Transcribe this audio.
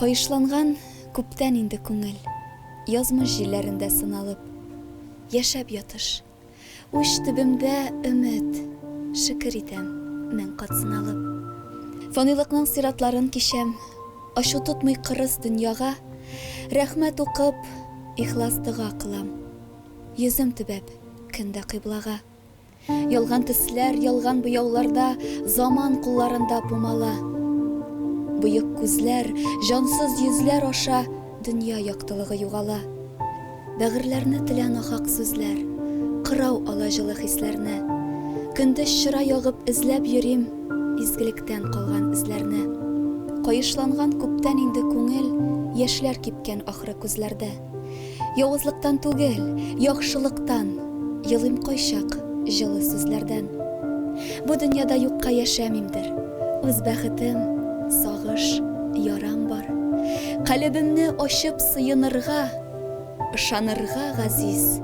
Каешланган күптән инде күңел, Язмыш җилләрендә сыналып. Яшәп ятыш. Уч төбемдә өмет, Шөкер итәм, мең кат сыналып. Фанилыкның сиратларын кичәм, Ачу тотмый кырыс дөньяга, Рәхмәт укып, ихлас дога кылам. Йөзем төбәп, көн дә кыйблага. Ялган төсләр, ялган буяуларда Заман кулларында пумала. Боек күзләр, җансыз йөзләр аша Дөнья яктылыгы югала. Бәгырьләрне телә нахак сүзләр, Кырау ала җылы хисләрне. Көндез чыра ягып эзләп йөрим Изгелектән калган эзләрне. Каешланган күптән инде күңел, Яшьләр кипкән ахры күзләрдә. Явызлыктан түгел, яхшылыктан Елыйм кайчак җылы сүзләрдән. Бу дөньяда юкка яшәмимдер, Үз бәхетем, сагыш, ярам бар. Калебемне ачып сыенырга, Ышанырга газиз.